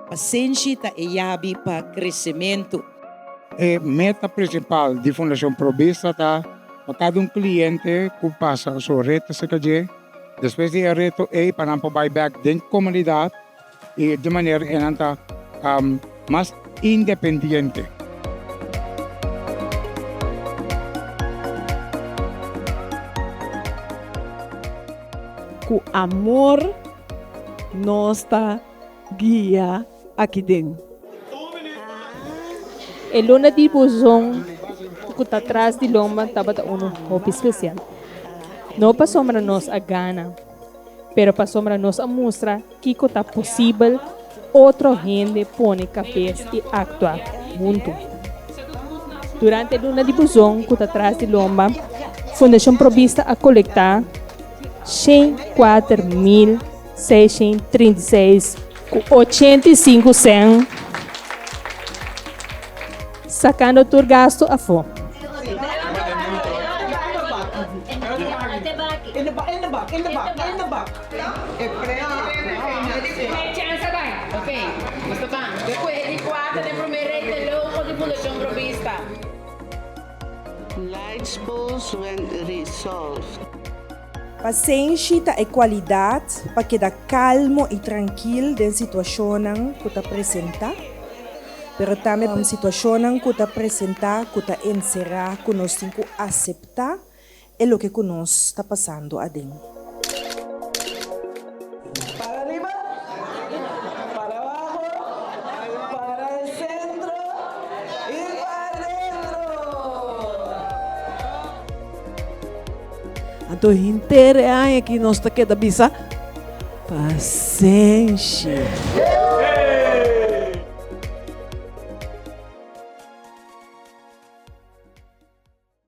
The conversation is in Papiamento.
Pasenshi ta e yabi pa kresementu. E meta prinsipal di Fundashon Pro Bista ta pa kada un kliente ku pasa su reto serka dje, despues di e reto ei pa nan por bai bèk den komunidat i di manera e nan ta mas independiente. Ku amor nos ta guia aki den. E luna di buzon ku ta tras di lomba tabata unu hopi spesial. No pasobra nos a gana, pero pasobra nos a mustra kiko ta posibel otro hende pone kabes i aktua huntu. Durante e luna di buzon ku ta tras di lomba, Fundashon Pro Bista a kolektá 104.000 636 ku 85 sèn, sakando tur gastu afó. Pasenshi ta e kualidat pa keda kalmo i trankil den situashonnan ku ta presentá, pero tambe situashonnan ku ta presentá ku ta enserá ku nos tin ku aseptá e loke ku nos ta pasando aden. Para riba, para abajo, para el centro y para dentro. Anto henter e aña aki nos ta keda bisa, Pasenshi.